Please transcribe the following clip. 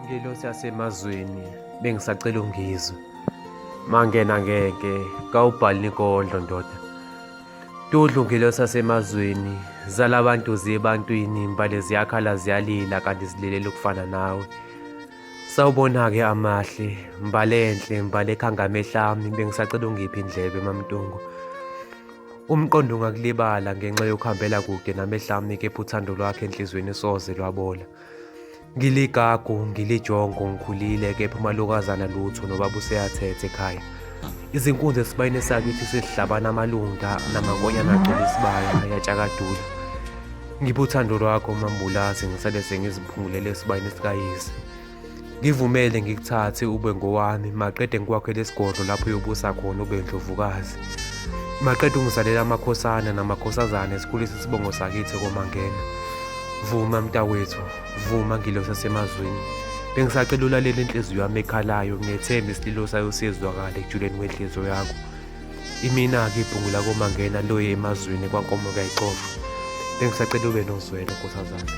Ngelosi yasemazweni bengisacela ungizwe. Mangena ngeke kawubhali inkondlo ndoda. Dudlu ngelosi yasemazweni zalabantu ziye ebantwini imbale ziyakhala ziyalila kanti zililela ukufana nawe. Sawubona-ke amahle, mbalenhle, mbale ekhanga amehlo ami, bengisacela ungiphe indlebe mamntungu. Umqondo ungakulibala ngenxa yokuhambela kude namehlo ami kepha uthando lwakhe enhliziyweni soze lwabola. Ngiligagu, ngilijongo, ngikhulile kepha umalokazana lutho nobaba useyathethe ekhaya. Izinkunzi esibayeni sakithi sesihlabana amalunda namankonyana agcwele isibaya ayatshakadula. Ngiphe uthando lwakho mambulazi ngisale sengiziphungulele esibayeni sikayise. Ngivumele ngikuthathe ube ngowami maqede ngikwakhele isigodlo lapho uyobusa khona ube indlovukazi. Maqede ungizalela amakhosana namakhosazane sikhulise isibongo sakithi komangena. Vuma mntakwethu, vuma ngilosi yasemazwini. Bengisacela ulalele inhliziyo yami ekhalayo, ngiyethemba isililo sayo siyezwakala ekujuleni kwenhliziyo yakho. Imina-ke ibhungu lakomangena loye emazwini kwankomo kayixoshwa. Bengisacela ube nozwelo nkosazana.